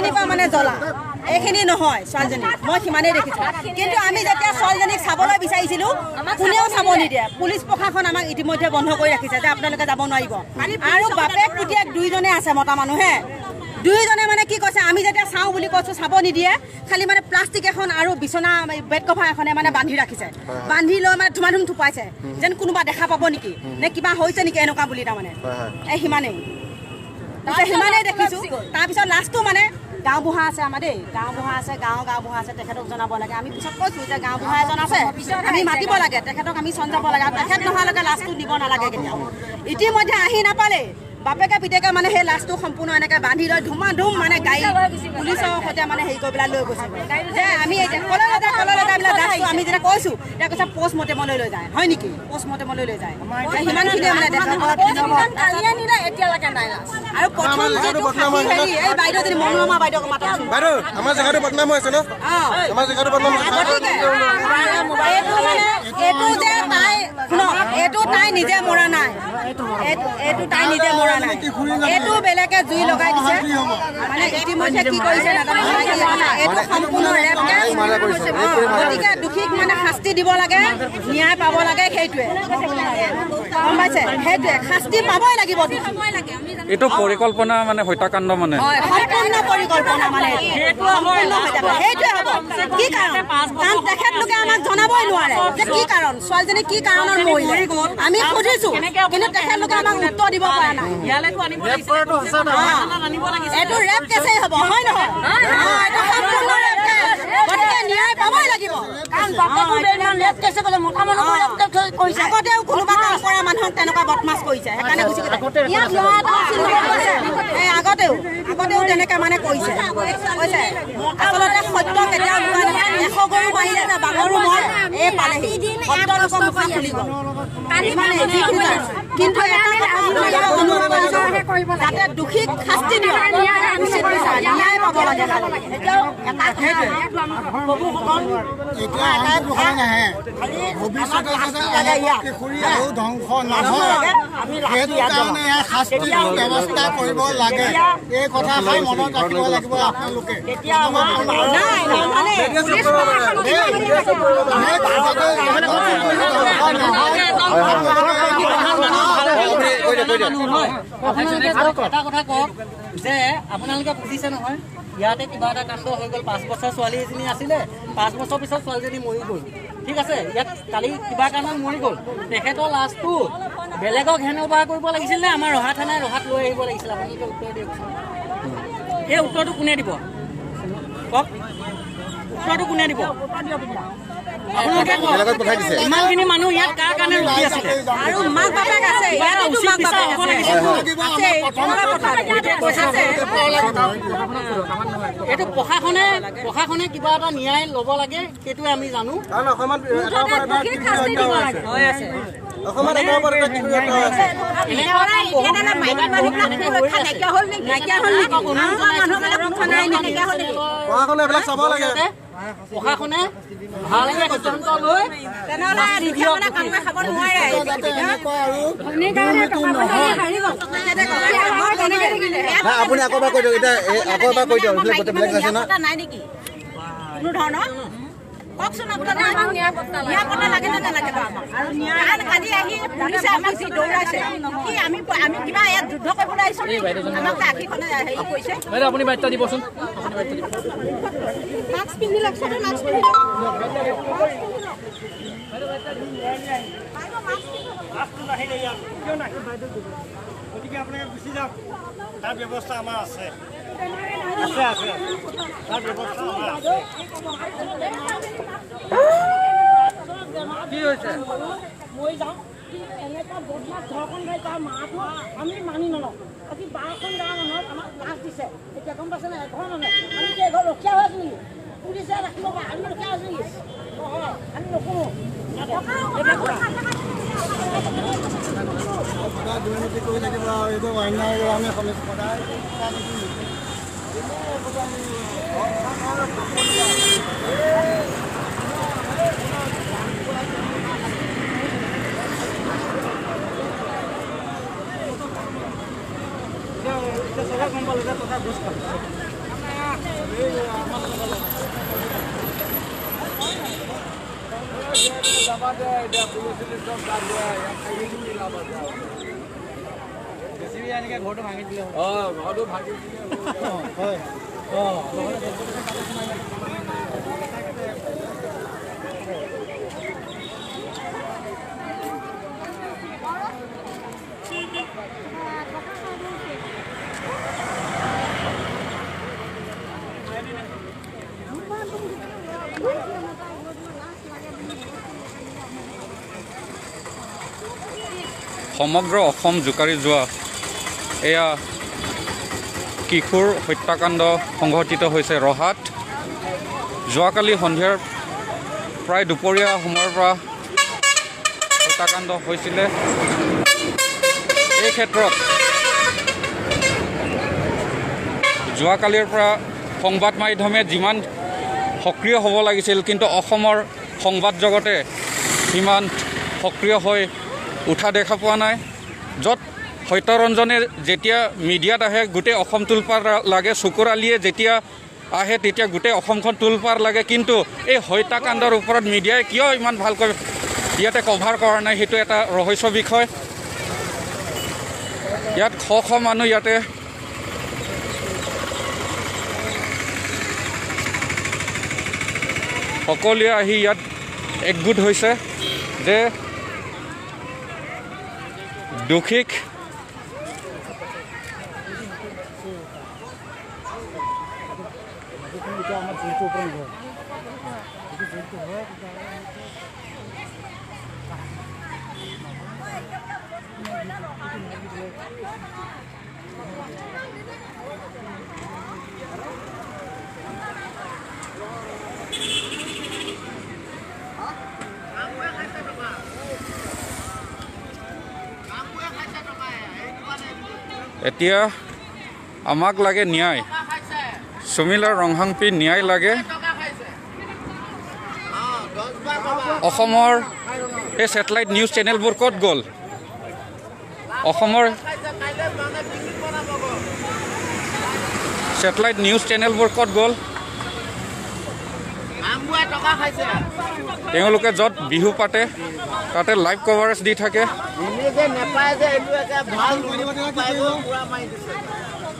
এইখিনিৰ পৰা মানে জ্বলা, এইখিনি নহয় ছোৱালীজনী, মই সিমানেই দেখিছোঁ। কিন্তু আমি যেতিয়া ছোৱালীজনীক চাবলৈ বিচাৰিছিলোঁ, কোনেও চাব নিদিয়ে। পুলিচ প্ৰশাসন আমাক ইতিমধ্যে বন্ধ কৰি ৰাখিছে যে আপোনালোকে যাব নোৱাৰিব। আৰু বাপেক পুতেক দুইজনে আছে, মতা মানুহে দুয়োজনে মানে কি কৈছে, আমি যেতিয়া চাওঁ বুলি কৈছোঁ চাব নিদিয়ে, খালি মানে প্লাষ্টিক এখন আৰু বিচনা বেড কভাৰ এখনে মানে বান্ধি ৰাখিছে, বান্ধি লৈ মানে ধুমা ধুম থুপাইছে, যেন কোনোবা দেখা পাব নেকি নে কিবা হৈছে নেকি এনেকুৱা বুলি। তাৰমানে এই সিমানেই, সিমানেই দেখিছোঁ। তাৰপিছত লাষ্টটো মানে গাঁওবুঢ়া আছে আমাৰ দেই, গাঁওবুঢ়া আছে, গাঁওবুঢ়া আছে, তেখেতক জনাব লাগে। আমি পিছত কৈছোঁ যে গাঁওবুঢ়া এজন আছে, আমি মাতিব লাগে তেখেতক, আমি চঞ্জাব লাগে। আৰু তেখেত নোহোৱালৈকে লাষ্টটো দিব নালাগে কেতিয়াও। ইতিমধ্যে আহি নাপালে বাপেকে পিতেকে মানে সেই লাষ্টটো সম্পূৰ্ণ এনেকৈ বান্ধি লৈ ধুমা ধুম মানে গাড়ী পুলিচৰ সৈতে মানে হেৰি কৰি পেলাই লৈ গৈছে। যে আমি এতিয়া কলৈ লৈ যায়, কলৈ লৈ যায় বোলে লাষ্টটো আমি যেতিয়া কৈছোঁ, তেতিয়া কৈছে পষ্টমৰ্টেমলৈ লৈ যায়। হয় নেকি? পষ্টমৰ্টেমলৈ লৈ যায়। সিমানখিনিয়ে মানে দেখা। আৰু প্ৰথম যিটো হেৰি এই বাইদেউজনী মনোৰমা বাইদেউক মাতকচোন। আমাৰ জেগাটো বদনাম হৈ আছে ন? আমাৰ জেগাটো বদনাম হৈছে। গতিকে এইটো মানে এইটো যে তাই শুনক, এইটো তাই নিজে মৰা নাই, এইটো তাই নিজে মৰা নাই, এইটো বেলেগে জুই লগাই দিছে। মানে ইতিমধ্যে কি কৰিছে নাজানো, এইটো সম্পূৰ্ণ ৰেপ কেছ। গতিকে দোষীক মানে শাস্তি দিব লাগে, ন্যায় পাব লাগে, সেইটোৱে গম পাইছে, সেইটোৱে শাস্তি পাবই লাগিব। এইটো পৰিকল্পনা মানে হত্যাকাণ্ড মানে সম্পূৰ্ণ পৰিকল্পনা মানে সম্পূৰ্ণ হত্যাকাণ্ড সেইটোৱে হ'ব। কি কাৰণ? কাৰণ তেখেতলোকে আমাক জনাবই নোৱাৰে যে কি কাৰণ, ছোৱালীজনী কি কাৰণত মৰিলে। আমি সুধিছো, কিন্তু তেখেতলোকে আমাক উত্তৰ দিব পৰা নাই। এইটো ৰেপ কেছেই হ'ব, হয় নহয়? এইটো সম্পূৰ্ণ ৰেপ কেছ, গতিকে ন্যায় পাবই লাগিব। আগতেও কোনোবা কাম কৰা মানুহক তেনেকুৱা বদমাছ কৰিছে, সেইকাৰণে গুচি গৈছে। ইয়াত ল'ৰা এটা আছিল নহয়, এই আগতেও তেনেকে মানে কৰিছে, কৈছে। আচলতে সত্য কেতিয়াও লুকাই নাথাকে। 100 গৰু মাৰিলে যে বাঘৰো মন এই পালেহি, সত্য লোকৰ মুখা খুলি গ'ল। কিন্তু এটা কথা আপোনালোকক অনুৰোধ কৰিছোঁ, যাতে দোষীক শাস্তি দিয়ক, ন্যায় পাব লাগে। এতিয়া এটাই কথা নাহে, ভৱিষ্যতে যাতে এনেকুৱা কিশোৰী আৰু ধ্বংস নহয়, সেইটো কাৰণে ইয়াৰ শাস্তিৰ ব্যৱস্থা কৰিব লাগে। এই কথাষাৰ মনত ৰাখিব লাগিব আপোনালোকে। এটা কথা কওক যে আপোনালোকে বুজিছে নহয়, ইয়াতে কিবা এটা কাণ্ড হৈ গ'ল। 5 বছৰ ছোৱালী এজনী আছিলে, 5 বছৰ পিছত ছোৱালীজনী মৰি গ'ল। ঠিক আছে, ইয়াত কালি কিবা কাৰণত মৰি গ'ল। তেখেতৰ লাষ্টটো বেলেগক হেণ্ড অভাৰ কৰিব লাগিছিল নে আমাৰ ৰহা থানাই ৰহাত লৈ আহিব লাগিছিল? আপোনালোকে উত্তৰ দিয়কচোন। এই উত্তৰটো কোনে দিব কওক? উত্তৰটো কোনে দিব? আপোনালোকে ইমানখিনি মানুহ ইয়াত কাৰ কাৰণে ৰখি আছিলে? আৰু মাক বাপেক আছে, ইয়াতেতো মাক বাপেক আছে। এইটো প্ৰশাসনে কিবা এটা ন্যায় ল'ব লাগে, সেইটোৱে আমি জানো। প্ৰশাসনে ভালকে সিদ্ধান্ত লৈ আপুনি আকৌ এবাৰ কৈ দিয়ক, এতিয়া আকৌ এবাৰ কৈ দিয়ক। গোটেই বেলেগ আছে নাই নেকি কোনো ধৰণৰ? কওকচোন আপোনাৰ নিৰাপত্তা লাগে নে নালাগে? আৰু কালি আহি পুলিচে আমাক যি দৌৰাইছে, কি আমি কিবা ইয়াত যুদ্ধ কৰিবলৈ আহিছোঁ? আমাক আশীখনে হেৰি কৰিছে। আপুনি বাৰ্তা দিবচোন। মাস্ক পিন্ধি লওক, চবে মাস্ক পিন্ধি লওক। গতিকে আপোনালোকে গুচি যাওক, তাৰ ব্যৱস্থা আমাৰ আছে, আছে আছে, তাৰ ব্যৱস্থা আমাৰ আছে। কি হৈছে? মই যাওঁ, কিন্তু এনেকুৱা বদমাছ ধৰ্ষণকাৰী তাৰ মাটো আমি মানি নলওঁ। আজি 12খন গাঁৱৰ মানুহক আমাক লাজ দিছে। এতিয়া গম পাইছে নাই? এঘৰ মানুহে আমি কি এঘৰ ৰখীয়া হৈ আছোঁ নেকি? পুলিচে ৰাখিব পাৰে, আমি ৰখীয়া আছোঁ নেকি? নহয়, আমি নকৰোঁ। সদায় দুৰ্নীতি কৰি থাকিব আৰু এইটো অন্যায় আমি সদায়। এতিয়া চবে গম পালে যে টকা ঘোচ খালে। সমগ্ৰ অসম জোকাৰি যোৱা এয়া কিশোৰ হত্যাকাণ্ড সংঘটিত হৈছে ৰহাত। যোৱাকালি সন্ধিয়াৰ প্ৰায় দুপৰীয়া সময়ৰ পৰা হত্যাকাণ্ড হৈছিলে। এই ক্ষেত্ৰত যোৱাকালিৰ পৰা সংবাদ মাধ্যমে যিমান সক্ৰিয় হ'ব লাগিছিল, কিন্তু অসমৰ সংবাদ জগতে সিমান সক্ৰিয় হৈ উঠা দেখা পোৱা নাই। য'ত সত্যৰঞ্জনে যেতিয়া মিডিয়াত আহে গোটেই অসম তোলপাৰ লাগে, চকুৰ আলিয়ে যেতিয়া আহে তেতিয়া গোটেই অসমখন তোলপাৰ লাগে, কিন্তু এই হত্যাকাণ্ডৰ ওপৰত মিডিয়াই কিয় ইমান ভালকৈ ইয়াতে কভাৰ কৰা নাই, সেইটো এটা ৰহস্য বিষয়। ইয়াত শ শ মানুহ ইয়াতে সকলোৱে আহি ইয়াত একগোট হৈছে যে দোষীক এতিয়া আমাক লাগে ন্যায়, সুমিলা ৰংহাংপি ন্যায় লাগে। অসমৰ এই ছেটেলাইট নিউজ চেনেলবোৰ ক'ত গ'ল? অসমৰ ছেটেলাইট নিউজ চেনেলবোৰ ক'ত গ'ল? তেওঁলোকে য'ত বিহু পাতে তাতে লাইভ কভাৰেজ দি থাকে,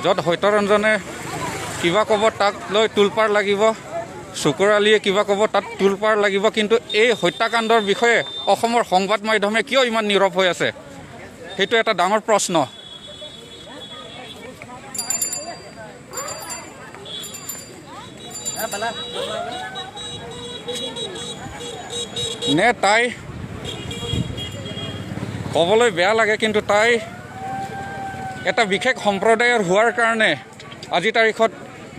য'ত সত্যৰঞ্জনে কিবা ক'ব তাক লৈ তোলপাৰ লাগিব, চুকুৰ আলিয়ে কিবা ক'ব তাত তোলপাৰ লাগিব, কিন্তু এই হত্যাকাণ্ডৰ বিষয়ে অসমৰ সংবাদ মাধ্যমে কিয় ইমান নীৰৱ হৈ আছে, সেইটো এটা ডাঙৰ প্ৰশ্ন। নে তাই ক'বলৈ বেয়া লাগে, কিন্তু তাই এটা বিশেষ সম্প্ৰদায়ৰ হোৱাৰ কাৰণে আজি তাৰিখত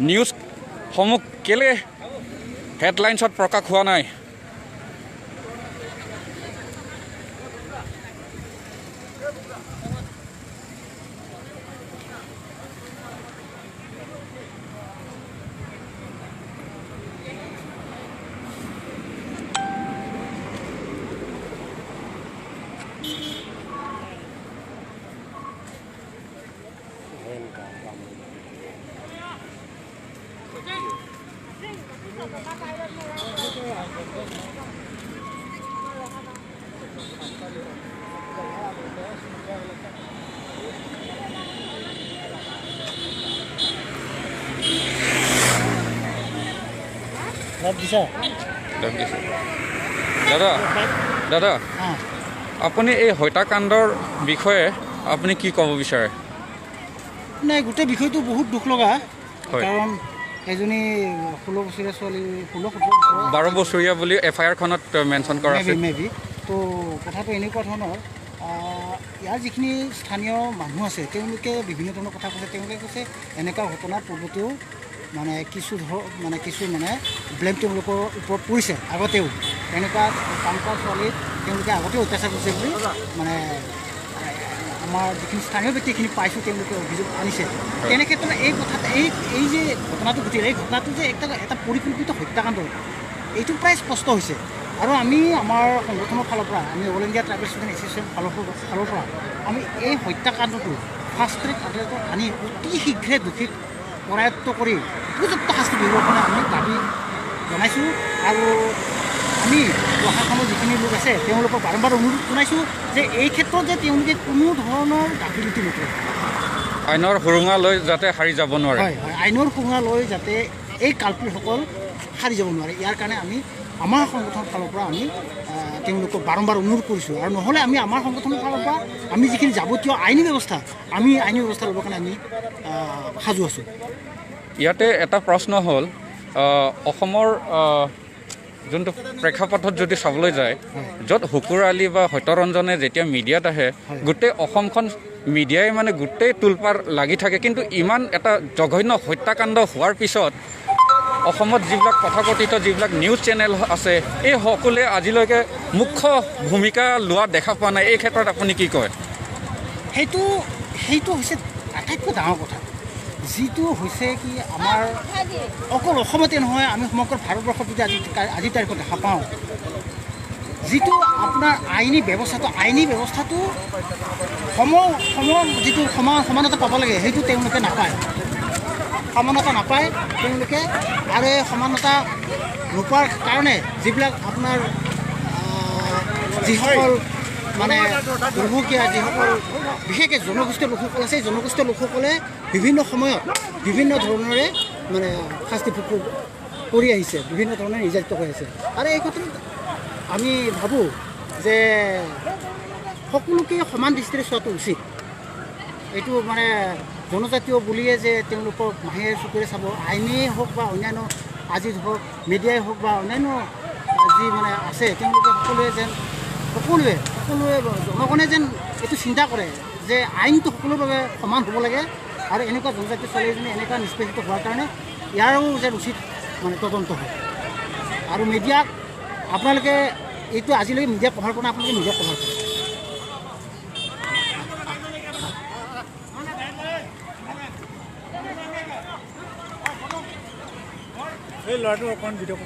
নিউজসমূহ কেলৈ হেডলাইনছত প্ৰকাশ হোৱা নাই? দাদা, দাদা, আপুনি এই হত্যাকাণ্ডৰ বিষয়ে আপুনি কি ক'ব বিচাৰে? নাই, গোটেই বিষয়টো বহুত দুখ লগা, কাৰণ এজনী 16 বছৰীয়া ছোৱালী, 16 12 বছৰীয়া বুলি এফ আই আৰখনত মেনশ্যন কৰা আছে। মে বি তো কথাটো এনেকুৱা ধৰণৰ, ইয়াৰ যিখিনি স্থানীয় মানুহ আছে তেওঁলোকে বিভিন্ন ধৰণৰ কথা কৈছে। তেওঁলোকে কৈছে এনেকুৱা ঘটনা পূৰ্বতেও মানে কিছু মানে কিছু মানে ব্লেম তেওঁলোকৰ ওপৰত পৰিছে, আগতেও এনেকুৱা কাম কৰা ছোৱালীক তেওঁলোকে আগতেও অত্যাচাৰ কৰিছে বুলি মানে আমাৰ যিখিনি স্থানীয় ব্যক্তিখিনি পাইছোঁ তেওঁলোকে অভিযোগ আনিছে। তেনে ক্ষেত্ৰত এই কথাত এই যে ঘটনাটো ঘটিল, এই ঘটনাটো যে এটা পৰিকল্পিত হত্যাকাণ্ড, এইটো প্ৰায় স্পষ্ট হৈছে। আৰু আমি আমাৰ সংগঠনৰ ফালৰ পৰা, আমি all India tribal student association ফালৰ পৰা আমি এই হত্যাকাণ্ডটো ফাষ্ট ট্ৰেক আদালতত আনি অতি শীঘ্ৰে দোষীক কৰায়ত্ব কৰি উপযুক্ত শাস্তি বিহিবৰ কাৰণে আমি দাবী জনাইছোঁ। আৰু আমি প্ৰশাসনৰ যিখিনি লোক আছে তেওঁলোকক বাৰম্বাৰ অনুৰোধ জনাইছোঁ যে এই ক্ষেত্ৰত যে তেওঁলোকে কোনো ধৰণৰ গাফিলতি নকৰে, আইনৰ সুৰুঙা লৈ যাতে সাৰি যাব নোৱাৰে। হয় হয়, আইনৰ সুৰুঙা লৈ যাতে এই কালপ্ৰিটসকল সাৰি যাব নোৱাৰে, ইয়াৰ কাৰণে আমি আমাৰ সংগঠনৰ ফালৰ পৰা আমি তেওঁলোকক বাৰম্বাৰ অনুৰোধ কৰিছোঁ। আৰু নহ'লে আমি আমাৰ সংগঠনৰ ফালৰ পৰা আমি যিখিনি যাৱতীয় আইনী ব্যৱস্থা, আমি আইনী ব্যৱস্থা ল'বৰ কাৰণে আমি সাজু আছোঁ। ইয়াতে এটা প্ৰশ্ন হ'ল, অসমৰ যোনটো প্ৰেক্ষাপটত যদি চাবলৈ যায়, য'ত শুকুৰ আলী বা সত্যৰঞ্জনে যেতিয়া মিডিয়াত আহে, গোটেই অসমখন মিডিয়াই মানে গোটেই তোলপাৰ লাগি থাকে, কিন্তু ইমান এটা জঘন্য হত্যাকাণ্ড হোৱাৰ পিছত অসমত যিবিলাক তথাকথিত যিবিলাক নিউজ চেনেল আছে, এই সকলোৱে আজিলৈকে মুখ্য ভূমিকা লোৱা দেখা পোৱা নাই। এই ক্ষেত্ৰত আপুনি কি কয়? সেইটো হৈছে আটাইতকৈ ডাঙৰ কথা, যিটো হৈছে কি আমাৰ অকল অসমতে নহয়, আমি সমগ্ৰ ভাৰতবৰ্ষত যদি আজিৰ তাৰিখত দেখা পাওঁ, যিটো আপোনাৰ আইনী ব্যৱস্থাটো সম যিটো সমানতা পাব লাগে, সেইটো তেওঁলোকে নাপায়, সমানতা নাপায় তেওঁলোকে। আৰু এই সমানতা নোপোৱাৰ কাৰণে যিবিলাক আপোনাৰ যিসকল মানে দুৰ্ভগীয়া, যিসকল বিশেষকৈ জনগোষ্ঠীয় লোকসকল আছে, এই জনগোষ্ঠীয় লোকসকলে বিভিন্ন সময়ত বিভিন্ন ধৰণেৰে মানে শাস্তি ভোগ কৰি আহিছে, বিভিন্ন ধৰণে নিৰ্যাতিত হৈ আহিছে। আৰু এই ক্ষেত্ৰত আমি ভাবোঁ যে সকলোকে সমান দৃষ্টিৰে চোৱাটো উচিত। এইটো মানে জনজাতীয় বুলিয়ে যে তেওঁলোকক মাহীয়ে চকুৰে চাব, আইনেই হওক বা অন্যান্য আজি ধৰক মিডিয়াই হওক বা অন্যান্য যি মানে আছে, তেওঁলোকে সকলোৱে যেন সকলোৱে জনগণে যেন এইটো চিন্তা কৰে যে আইনটো সকলোৰে বাবে সমান হ'ব লাগে, আৰু এনেকুৱা জনজাতীয় ছোৱালী এজনী এনেকুৱা নিষ্পেষিত হোৱাৰ কাৰণে ইয়াৰো যেন উচিত মানে তদন্ত হয়। আৰু মিডিয়াক আপোনালোকে এইটো আজিলৈকে মিডিয়া কভাৰ কৰা নাই, আপোনালোকে মিডিয়া কভাৰ কৰে। এই ল'ৰাটো অকণ ভিডিঅ'